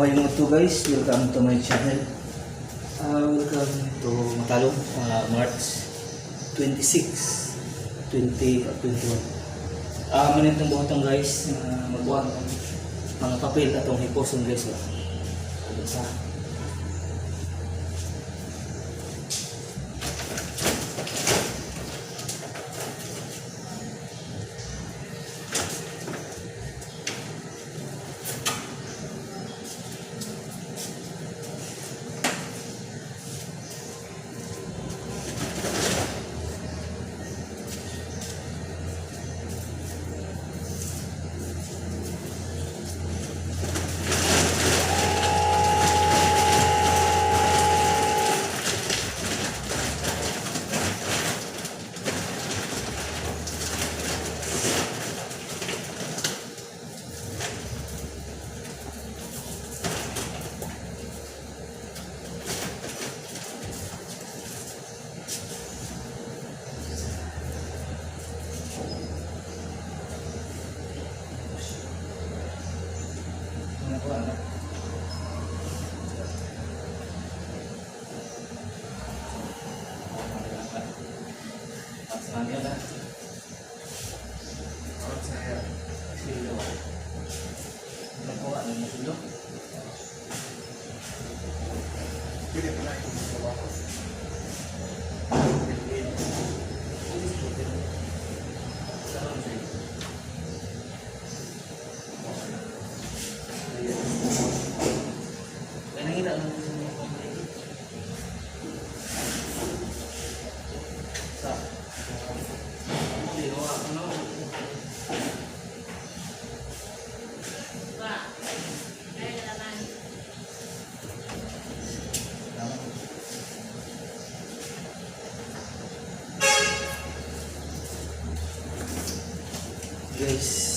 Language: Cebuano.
Mayong to guys, welcome to my channel. Welcome to Matalom, March 26, 2021. Manit ng buhatong guys, magbuhat ng mga papel atong hiposon guys. Oh. Sa Ano ko, ano? Na. Silo. Nakuha na mo silo. Kaya nangita ng sa hindi ko ano. Guys,